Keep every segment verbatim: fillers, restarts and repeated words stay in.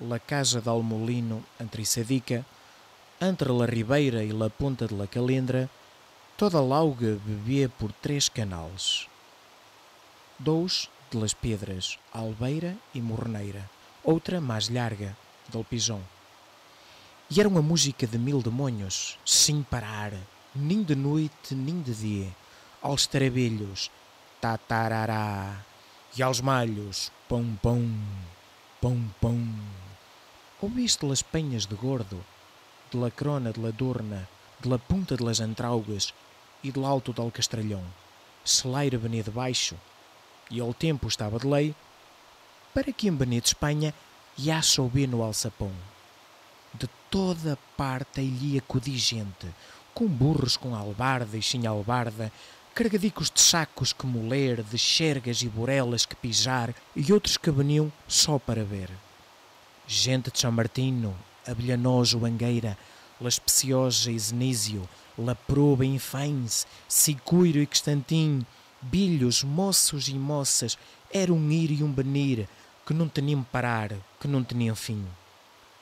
La casa del molino, entre Sadica, entre la Ribeira e la Punta de la Calindra, toda l'auga bebia por três canals. Dous de las pedras, Albeira e Morneira, outra mais larga, del Pison. E era uma música de mil demónios, sem parar, nem de noite nem de dia, aos trabalhos, tatarará, e aos malhos, pom, pom, pom, pom. Ouviste las penhas de Gordo, de la Crona de la Durna, de la Punta de las Entraugas e de l'Alto del Castralhon, se l'aire venia de baixo e el tempo estava de lei, para quem venia de Espanha, ia se ouvir no alçapão. De toda parte aí ia acudir gente, com burros, com albarda e sem albarda, cargadicos de sacos que moler, de xergas e burelas que pisar, e outros que veniam só para ver. Gente de São Martino, Abelhanoso, Angueira, La Especiosa e Zenísio, La Proba, Infães, Sicuiro e Constantin, bilhos, moços e moças, era um ir e um venir que não teniam parar, que não teniam fim.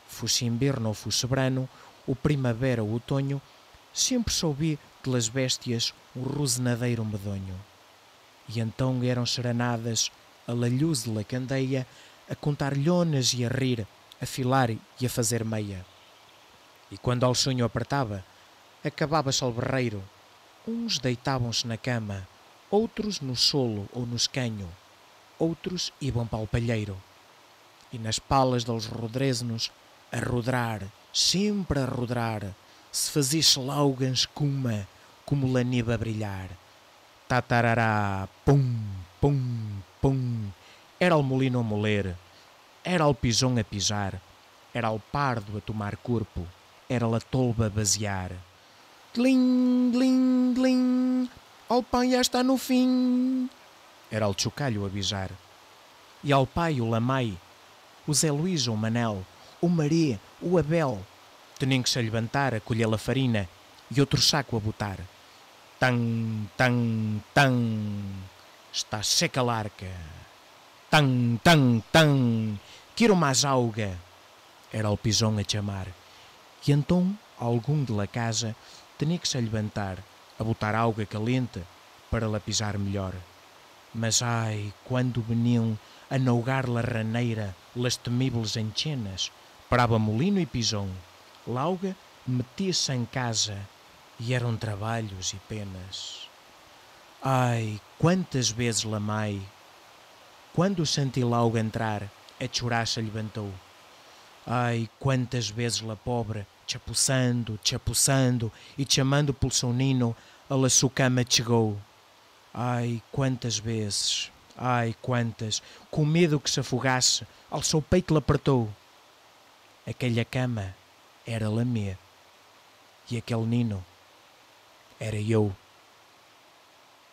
Fosse inverno ou fosse verano, ou primavera ou outono, sempre se ouvia de las bestias um rosnadeiro medonho. E então eram seranadas a la luz de la candeia, a contar lhonas e a rir, a filar e a fazer meia. E quando ao sonho apertava, acabava-se o berreiro. Uns deitavam-se na cama, outros no solo ou no escanho, outros iam para o palheiro. E nas palas dos rodresnos, a rodrar, sempre a rodrar, se fazia-se l'auga en escuma, como la neve a brilhar. Tatarará, pum, pum, pum. Era el molino a moler, era el pison a pisar, era el pardo a tomar corpo, era la tolva a basear. Dlim, dlim, dlim, el pão já está no fim, era el chocalho a avisar. E el pai, o la mai, o Zé Luís, o Manel, o Maré, o Abel, tenien que se llevantar a coller la farina e outro saco a botar. Tan, tan, tan, está seca l'arca. Tan, tan, tan, quero mais auga, era el pison a chamar. E então algum de la casa tenia que se llevantar a botar auga calenta para la pisar melhor. Mas ai, quando veniam a naugar la raneira las temibles enchenas, parava molino e pison, l'auga metia-se en casa, e eram trabalhos e penas. Ai, quantas vezes la mai, quando sentiu l'auga entrar, a chorar se levantou. Ai, quantas vezes la pobre, chapuçando, chapuçando e chamando pelo seu nino, a la sua cama chegou. Ai, quantas vezes, ai, quantas, com medo que se afogasse, ao seu peito l'apertou. Aquela cama era la mia, e aquele nino era eu.